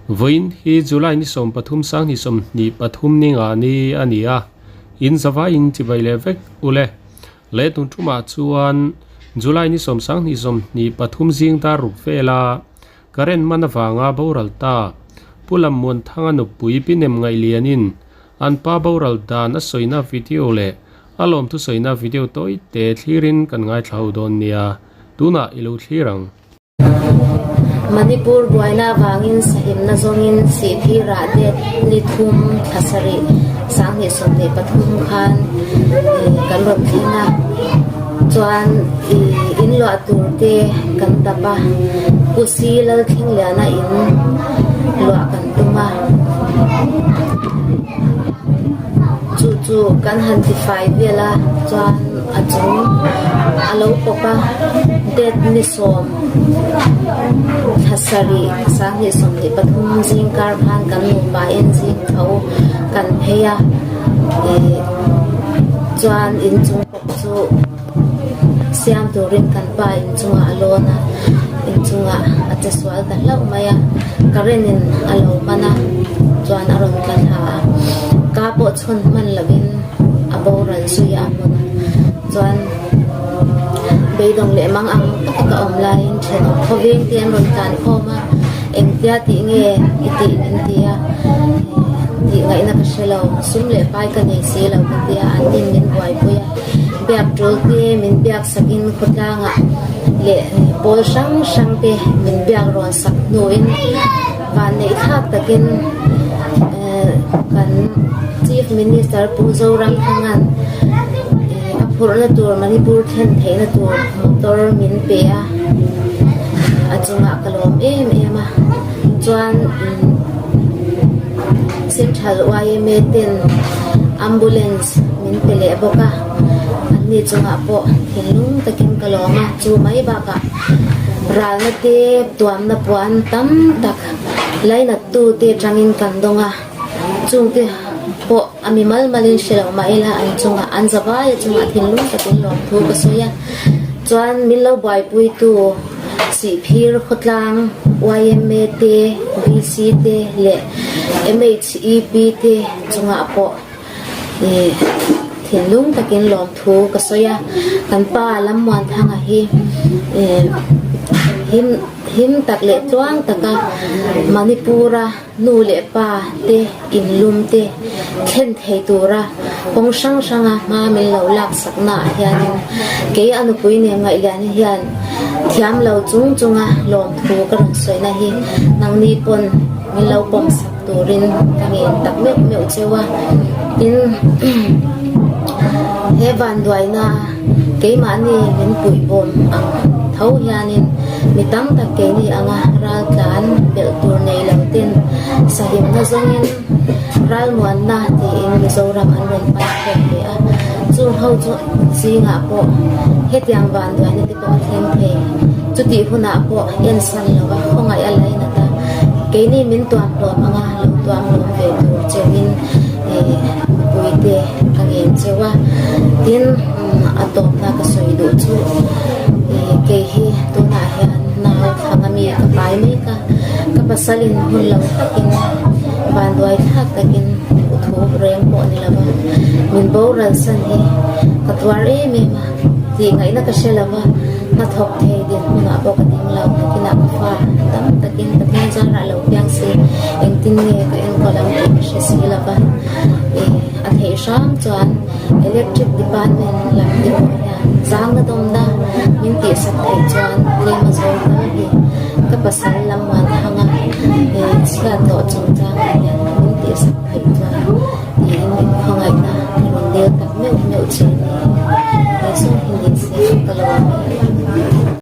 Vawiin hi July ni 13 sanghnih 23 ni nga ni a ni a, in zavaiin chibai leh vek u le. Leh tun thumah chuan July ni 10 sanghnih 23 zing dar ruk vela current man avanga boral ta Pu Lammuanthanga nupui Pi Nem Ngaihlianin an pa boral dan a sawina video leh a lawmthu sawina video tawi te thlirin kan ngaithla ho dawn nia, tunah i lo thlir ang. Manipur buaina avangin sahimna zawngin Sihphirah te ni thum thla sarih 2023 khan kan rawn thleng a, chuan in luah tur te kan dap a, Pu Si Lalthlengliana in luah kan tum a, chu chu kan han tifai vel a chuan a chung a lo pawp a date ni 10 thla sarih 2023 zing kar khan kan nupa in zing tho kan phei a ih chuan inchung pawp chu siam turin kan pa inchungah a lawn a inchungah a che sual ta hlauh mai a current in a lo man a chuan a rawn tla thla a ka pawh chhawn hman lovin a boral zui a hmun a chuan beidawng leh mang ang taka ka awm laiin thenawm khawveng te an rawn tlan khawm a engtia tih nge i tih min ti a tih ngaihna ka hre lo sum leh pai ka nei si lo ka tia an in min buaipui a biak tul te min biak sakin khawtlangah leh pawl hrang hrang te min biak rawn sak hnuin vanneih thlak takin eh kan chief minister Pu Zoramthanga'n eh a phurhna tur Manipur thlen theihna tur motor min pe a a chungah ka lawm em em a chuan Central yma ten ambulance min pe leh bawk a anni chungah pawh thinlung takin ka lawm a chu mai bakah ralna te tuamna puan tam tak lainat tu te atangin kan dawng a chungte pawh a mi mal malin hre loh mah ila an chungah an zavai a chungah thinlung takin lawmthu ka sawi a chuan min lo buaipui tu Sihphir khawtlang yma te VC te leh MHEP te chungah pawh ih thinlung takin lawmthu ka sawi a kan pa Lammuanthanga hi ih him him tak leh tluang taka Manipur-a nu leh pa te inlum te thlen thei tura kawng hrang hranga hma min lo lak sakna ah hianin kei a nupui nen ngaihliana hian thiam lo chung chunga lawmthu ka rawn sawina hi nangni pawn min lo pawm sak turin ka ngen tak meuh meuh cheu a tin he vanduaina keimahni min puihbawm ang tho hianin mi tam tak keini anga ral tlan belh tur nei lo ten sahimna zawngin ralmuanna tiin Mizoram an rawn pan khawm ve a chung ho chu zingah pawh hetiang vanduaina te pawh a thleng thei chutih hunah pawh ensan lova khawngaih a lainat a keini min tuam hlawm anga lo tuam hlawm ve tur cheuhin ih puite ka ngen cheu a tin a tawpna ka sawi duh chu ih kei hi tunah hian nau thlang ami ka pai mek a ka pasal in hun lo takin vanduai thlak takin duhthu reng pawh ni lova min boral san hi ka tuar em em a tih ngaihna ka hre lova hnathawk thei dinhmunah pawh ka ding lo nakinah ka fa tam takin Pathian zarah lo piang se engtin nge ka enkawl ang tih ka hre si lova ih a theih hram chuan electric department lam te pawh hian zangna dawmna min tihsak theih chuan tlem a zawng tal hi ka pasal lam muan thanga ih chhiat tawh chungchangah hian min tihsak.